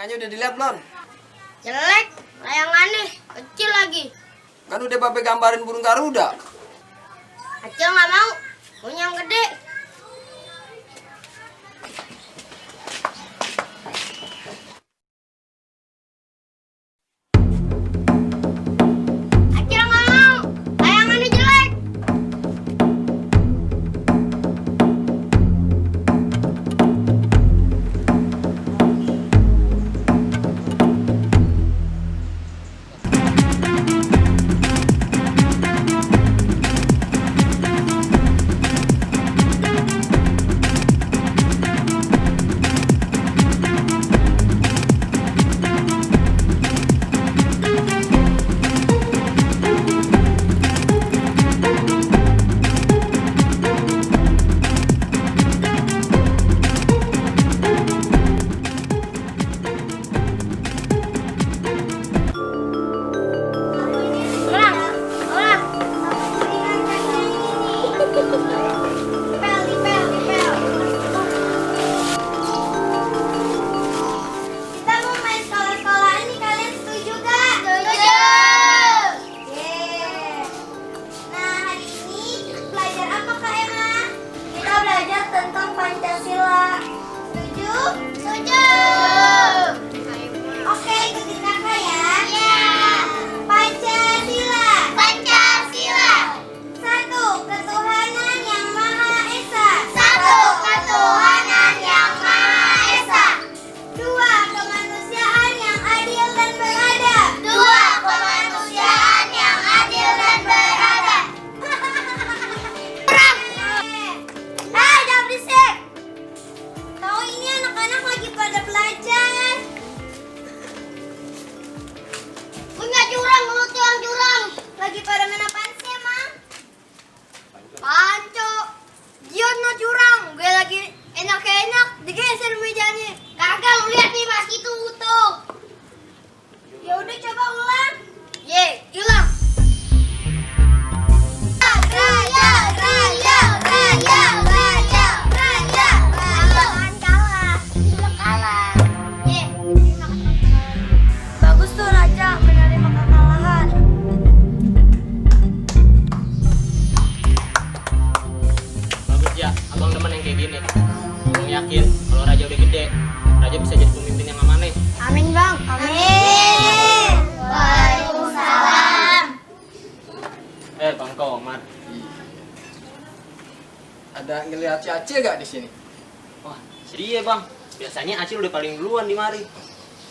Layangannya udah dilihat belum? Jelek, layangannya kecil lagi. Kan udah Babe gambarin burung Garuda. Acil nggak mau, punya yang gede. Acil nggak mau, layangannya jelek. Ulang, ulang. Pel, pel, pel. Kita mau main sekolah-sekolah ini, kalian setuju gak? Setuju. Yeay. Nah, hari ini belajar apa Kak Emma? Kita belajar tentang Pancasila. Setuju? Setuju. Oke, ikutin kakak ya. Iya. Pancasila. Pancasila. 1. Ketuhanan yang Maha Esa. 1. Ketuhanan yang Maha Esa. 2. Kemanusiaan yang adil dan beradab. 2. Kemanusiaan yang adil dan beradab. Kurang. Jangan berisik. Tahu ini anak-anak lagi pada belajar. Punya curang, mulut yang curang. Lagi pada main apaan sih emang? Panco. Gion no curang. Gue lagi enak-enak digeser mejanya. Kagak, lu lihat nih mas itu utuh. Ya udah coba ulang. Hilang. Raya, raya, raya, raya, raya. Jangan kalah. Jangan kalah. Bagus tuh Raja menerima kekalahan. Bagus ya, abang demen yang kayak gini. Abang yakin kalau Raja udah gede, Raja bisa jadi pemimpin yang amanah. Amin bang. Amin. Waalaikumsalam. Bang Komar. Ada ngeliat si Acil gak di sini? Wah, sedih ya bang. Biasanya Acil udah paling duluan di mari.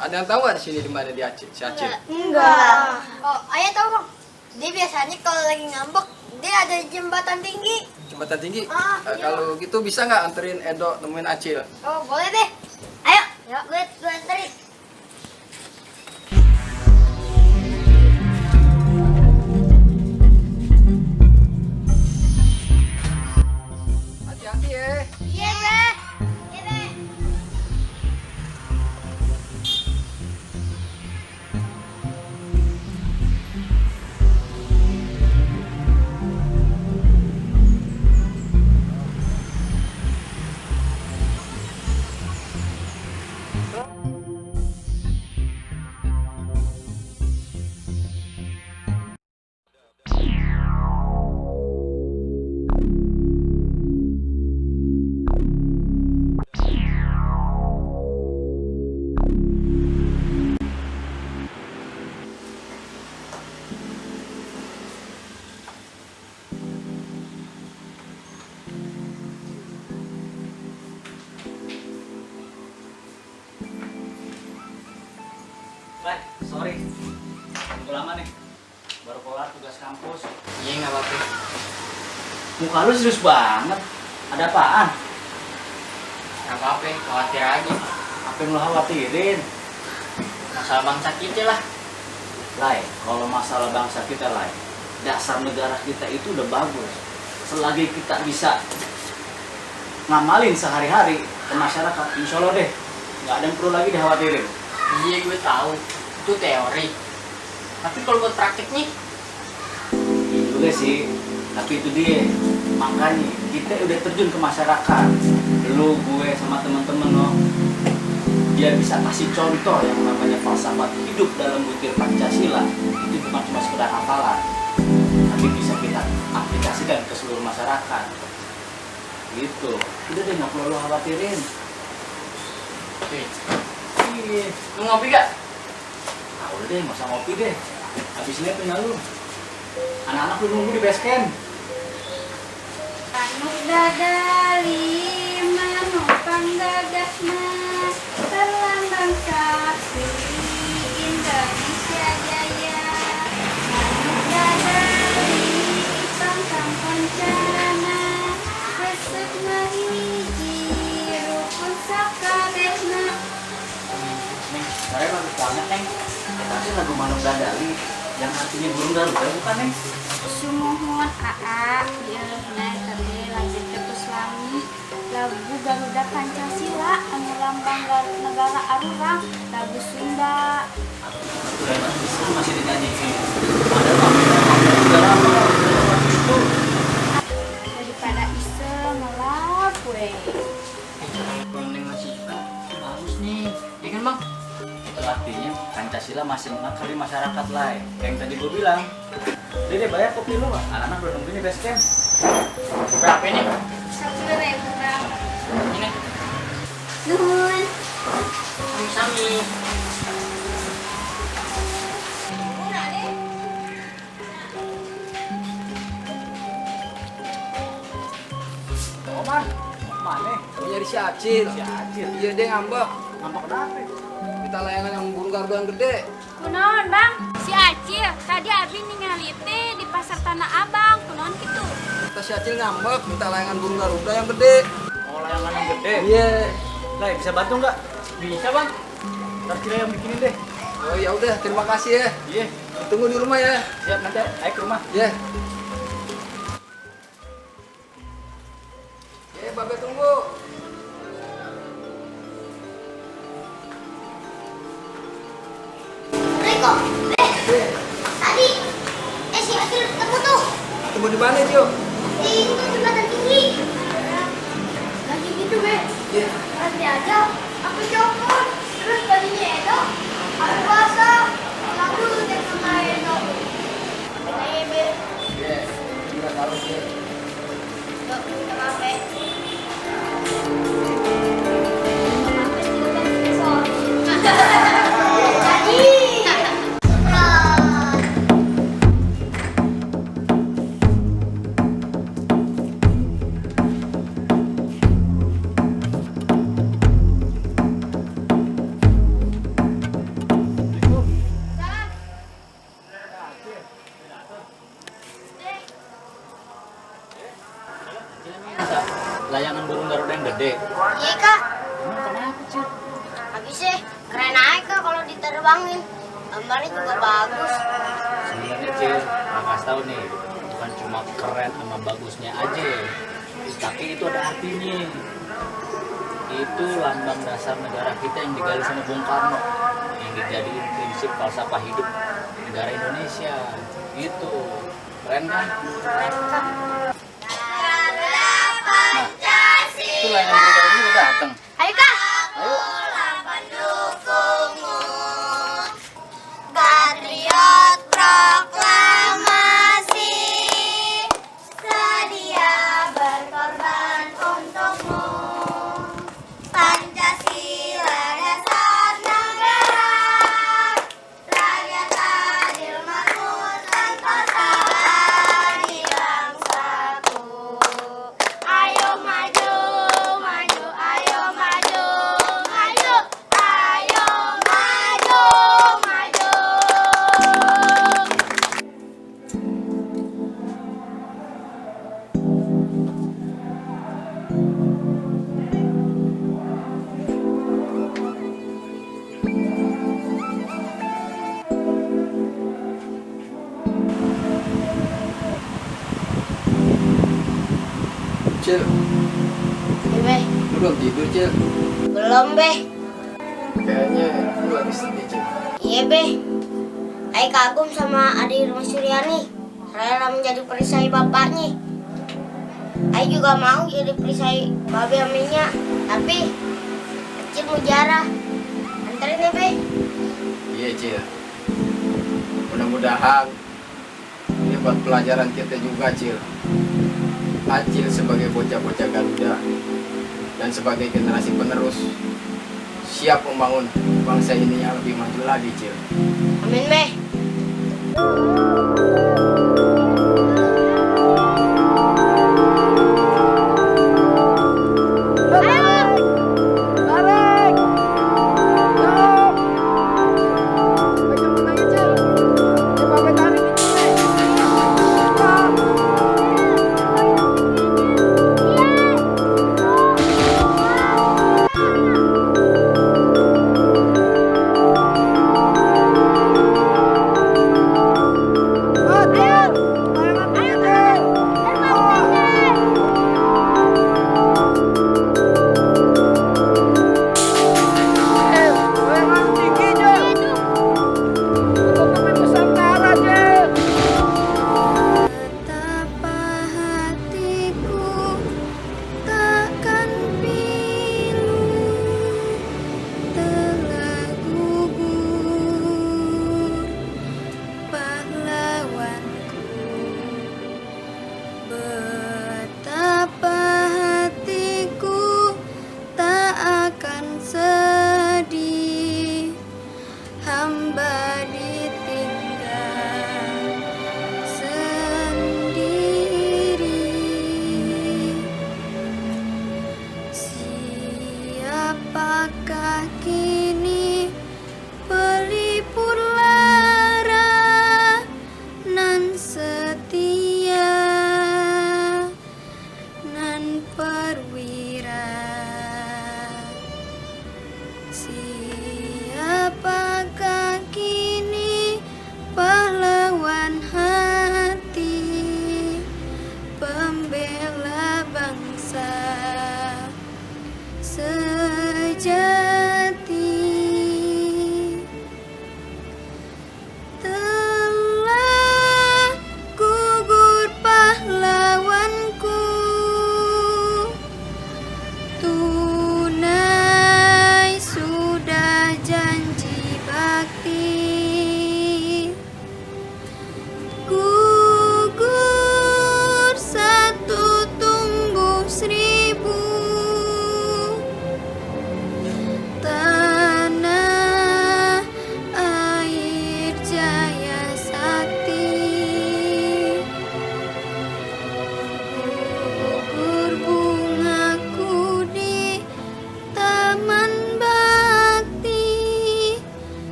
Ada yang tahu gak di sini di mana dia Acil? Si Acil. Enggak. Oh, ayah tahu bang. Dia biasanya kalau lagi ngambek, dia ada di jembatan tinggi. Jembatan tinggi. Iya. Kalau gitu bisa nggak anterin Edo nemuin Acil? Oh, boleh deh. Ayo, gue anterin. Hati-hati ya. Iya, Be. Iya, Be. Sorry. Tunggu lama nih. Baru kelar tugas kampus. Iya nggak apa-apa. Muka lu serius banget. Ada apaan? Nggak apa-apa, khawatir aja. Apa yang lu khawatirin? Masalah bangsa kita lah. Lai, kalau masalah bangsa kita, Lai, dasar negara kita itu udah bagus. Selagi kita bisa ngamalin sehari-hari ke masyarakat, insya Allah deh, nggak ada yang perlu lagi dikhawatirin. Iya gue tahu. Itu teori. Tapi kalau buat prakteknya, Iya juga sih, tapi itu dia. Makanya kita udah terjun ke masyarakat. Lu, gue, sama temen-temen lo. dia bisa kasih contoh yang namanya falsafat hidup dalam butir Pancasila. Itu bukan cuma sekedar hafalan, tapi bisa kita aplikasikan ke seluruh masyarakat. Gitu. Udah deh, nggak perlu lo khawatirin. Oke. Iya. Lu ngopi gak? Ah, udah deh, nggak usah ngopi deh. Habis ini punya lu. Anak-anak lu nunggu di base camp. Manuk dadali, manupang gagasna, terlambang saksi Indonesia Jaya. Manuk dadali, pangkang kencana, besuk mahiji, rukun sakadesna. Neng, saya bagus banget, Neng. Tapi lagu Manuk Dadali yang artinya burung Garuda bukan, Neng? Sumuhun AA, dielehna tadi lanjut ke Islami. Lagu Garuda Pancasila, anu lambang negara arurang, lagu Sunda. Udah masih dinyanyiin. Ada udah lama itu. Daripada iseng ngelap we. Kalau Neng masih suka, bagus nih. Ya kan bang? Itu artinya Pancasila masih mengakar di masyarakat lah. Yang tadi gue bilang. Dede bayar kopi lu, anak-anak udah nungguin di base camp. Berapa ini? 1.000 Bang. Ini. Nuhun. Sami. Oman, mana? Nyari si Acil. Si Acil. Iya dia ngambek. Ngambek kenapa? Kita layangan yang burung Garuda yang gede. Kunaon Bang? Si Acil, tadi Abi ningali teh di pasar Tanah Abang. Kunaon gitu? Kita si Acil ngambek minta layangan burung Garuda yang gede. Mau layangan yang gede? Iya. Lah, bisa bantu nggak? Bisa bang? Ntar kira yang bikinin deh. Oh ya udah, terima kasih ya. Iya, Tunggu di rumah ya. siap nanti ayo ke rumah. Ya. Ya, Babe tunggu. Riko, tadi si Acil ketemu tuh Tunggu di mana, Cio? di jembatan tinggi. Lagi gitu, Be. Iya. Nanti aja aku copot. Terus tadinya Edo, aku basah. Lalu udah sama Edo. Ayo, Be. Iya. Kita taruh sih. Yuk, kita kafe. Masa layangan burung Garuda yang gede? Iya, Kak. Emang kenapa, Cil? Habisnya keren aja Kak kalau diterbangin. Gambarnya juga bagus. Sebenarnya, Cil, kasih tahu nih, bukan cuma keren sama bagusnya aja, tapi itu ada artinya. Itu lambang dasar negara kita yang digali sama Bung Karno, yang dijadiin prinsip falsafah hidup negara Indonesia. Itu keren kan? Keren Kak. Nah, itu layangan burung Garuda udah datang. Ayo Kak. Ayo. Pendukungmu, patriot proklamasi, sedia berkorban untukmu. Pancasila dasar negara, rakyat adil makmur sentosa di bangsaku. Ayo maju, maju, ayo maju, maju, ayo maju, maju. Cil, Be, lu belum tidur, Cil? belum Be. Kayaknya lu lagi sedih, Cil. Iya Be. Ayo kagum sama adik Rumah Suryani. Rela menjadi perisai bapaknya. Ayo juga mau jadi perisai babe aminya. Tapi kecil mujarah. Anterin ya, Be. Iya, Cil. Mudah-mudahan ini buat pelajaran kita juga, Cil. Acil sebagai bocah-bocah Garuda dan sebagai generasi penerus siap membangun bangsa ini yang lebih maju lagi, Cil. Amin, Be.